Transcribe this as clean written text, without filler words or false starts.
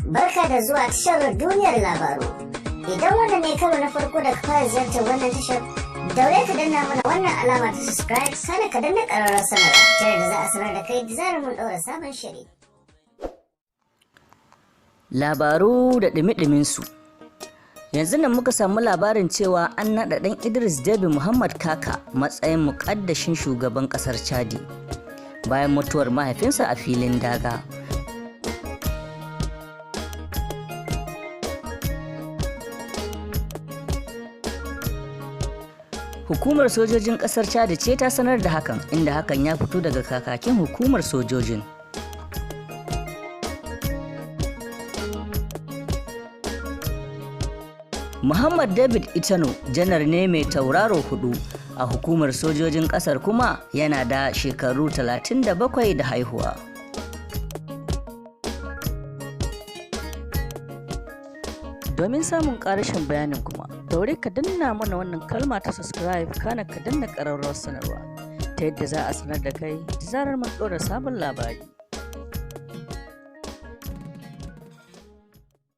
Barka da zuwa tashar Duniyar Labaru. Idan wannan ne karo na farko da ka fara ziyartar wannan tashar, daure ka danna mana wannan alama ta subscribe, kana ka danna ƙararrawar sanarwa ta yadda za a sanar da kai da zarar mun ɗaura sabon shiri. Labaru da ɗumi su. Yanzu nan muka samu labarin cewa an naɗa ɗan Idris Deby, Muhammad Kaka, matsayin muƙaddashin shugaban ƙasar Chadi bayan mutuwar mahaifinsa a filin daga. Hukumar sojojin ƙasar Chadi ce ta sanar da hakan, inda hakan ya fito daga kakakin hukumar sojojin. Muhammad David Itano janar ne mai tauraro hudu a hukumar sojojin ƙasar, kuma yana da shekaru 37 da haihuwa. Domin samun ƙarashin bayanin kuma, daure ka danna mana wannan kalma ta subscribe, kana ka danna ƙararrawar sanarwa ta yadda za a sanar da kai da zarar mun ɗora sabon labari.